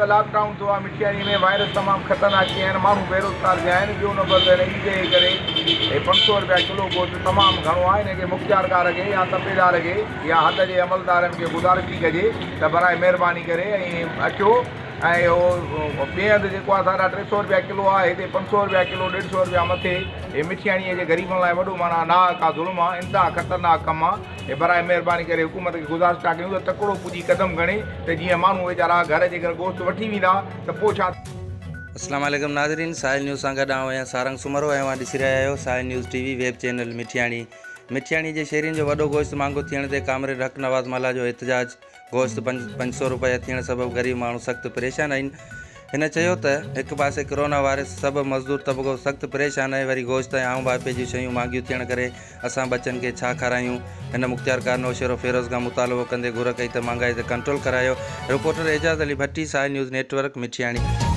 ته lock down ٿيو آهي مٺياڻي ۾ وائرس تمام خطرناڪ ٿي ويا آهن ماڻهو بيروزگار ٿيا آهن ٻيو نمبر ته هن عيد جي ڪري هي 500 رپيا ڪلو گوشت تمام گهڻو آهي هن کي مختيارڪار کي يا تپيدار کي يا حد جي عملدارن کي گذارش ٿي ڪجي ته براء مهرباني ڪري ۽ اچو ۽ اهو ٻئي هنڌ جيڪو آهي ساڍا 300 رپيا ڪلو آهي هتي 500 رپيا ڪلو ڏيڍ سئو رپيا مٿي هي مٺياڻيء جي غريبن لاء وڏو معنيٰ ناحق آ ظلم آ انتها خطرناڪ ڪم آ هي براء مهرباني ڪري حڪومت کي گذارش ٿا ڪيون ته تڪڙو پڄي قدم کڻي ته جيئن ماڻهو ويچارا گهر جيڪر گوشت وٺي ويندا ته پوء ڇا اسلام عليڪم ناظرين ساحل نيوز سان گڏ آئون آهيان سارنگ سومرو ۽ اوهان ڏسي رهيا آهيو Sahil news T V web channel Mithiani Mithiani جي شهرين جو وڏو گوشت مهانگو ٿيڻ تي ڪامريڊ حق نواز ملاح جو احتجاج گوشت 500 روپيا ٿيڻ سبب غريب ماڻهو سخت پريشان آهن. هن چيو ته هڪ پاسي ڪرونا وائرس سبب مزدور طبقو سخت پريشان آهي وري گوشت ۽ عام واهپي جون شيون مهانگيون ٿيڻ ڪري اسان ٻچن کي ڇا کارايون. هن مختيارڪار نوشهروفيروز کان مطالبو ڪندي گهر ڪئي ته مهانگائي تي ڪنٽرول ڪرايو. Reporter Ejaz Ali Bhatti, Sahil news network, Mithiani.